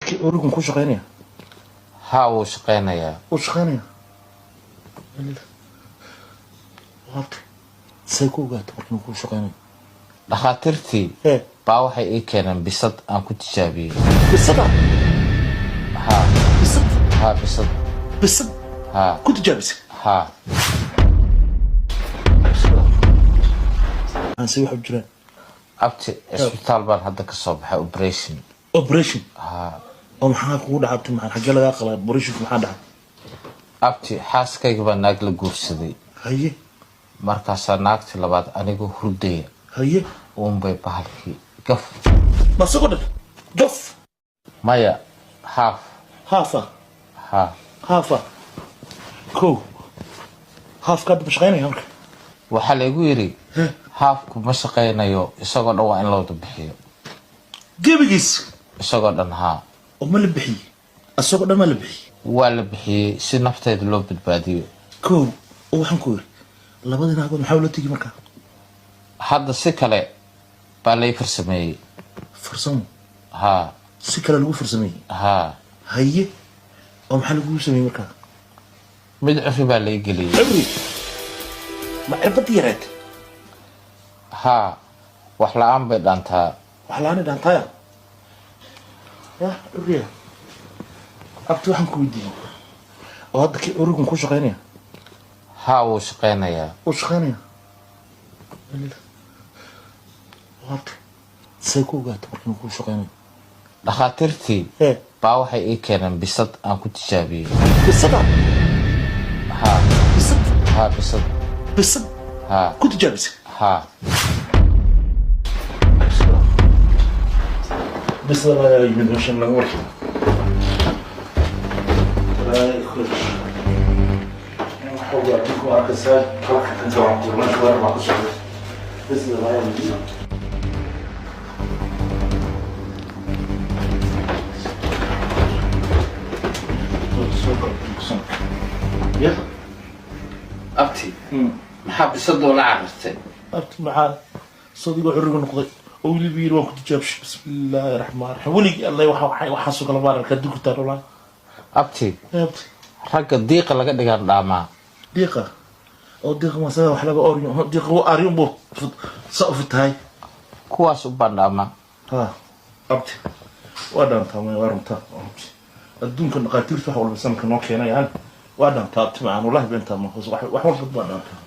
Kii curigun ku shaqaynaya? Haa, wuu shaqaynayaa. Wuu shaqaynaya. Waabta say ku ogaata marka inuu ku shaqaynayo? Dhakhaatiirtii Hee. baa waxay ii keeneen bisad aan ku tijaabiyey. Bisada? Haa. Bisad? Haa, bisad. Bisad? Haa. Ku tijaabisay? Haa. Aan say wax u jiraan? Abti, cisbitaal baan hadda ka soo baxay, operation. Operation? Haa. Oo maxaa kugu dhacay, abti? Maxaa xaggee lagaa qalay? Operationku maxaa dhacay? Abti, xaaskayga baa naag la guursaday. Haye. Markaasaa naagtii labaad anigoo hurdaya Haye. uunbay bahalkii gaf. Ma isagoo dhan gaf? Maya, half. Haafa? Haa. Haafa ko haafka hadda ma shaqaynaya marka? Waxaa laygu yidhi halfku ma shaqaynayo, isagoo dhan waa in loo wada bixiyo. Gebigiis? Isagoo dhan, haa. Oo ma la bixiyey? Isagoo dhan ma la bixiyey? Waa la bixiyey si nafteeda loo badbaadiyo. Kow, oo waxaan ku yidhi, labadii naagood maxaa ula tegi markaa? Hadda si kale baa lay farsameeyey. Farsamo? Haa. Si kale lagu farsameeyey? Haa. Haye, oo maxaa lagugu sameeyey markaa? Mid cufri baa lay geliyey. Cibri? Ma cirbadii yareed? Haa, wax la-aan bay dhaantaa. Wax la-aanay dhaantaaya ya cibriya. Abti, waxaan ku weydiiyey, oo hadda kii curigun ku shaqaynaya? Haa, wuu shaqaynayaa. Wuu shaqaynaya. Waabta say ku ogaata marka inuu ku shaqaynayo? Dhakhaatiirtii Hee. baa waxay ii keeneen bisad aan ku tijaabiyey. Bisada? Haa. Bisad? Haa, bisad. Bisad? Haa. Ku tijaabisay? Haa. Bisada ayaa yimid meeshan laga warkay. Waxoogaa dinku arkaysaa halka kan gacan meesha weer baa ku socday. Bisada ayaa yimid. Ya. Abti, maxaa bisadoo la carartay? Abti, maxaa sadigo xuriga noqday oo weliba yiri waan ku tijaabshay? Bismillaahi raxmaan raxiim. Weligii alle waxa waxaasoo kale baan arkaa dukurtaan walaahi. Abti. Abti. Ragga diiqa laga dhigaan dhaamaa. Diiqa? Oo diiqa masaga wax laga oryo? Diiqa waa aryon buu sa u fitahay. Kuwaas u baan dhaamaa. Ha, abti, waa dhaantaa. Maya, waa runtaa, abti. Adduunka dhaqaatiirta wax walba sanadka noo keenayaan waa dhaantaa, abti macaan. Wallahi beentaa ma wax walba waa dhaantaa.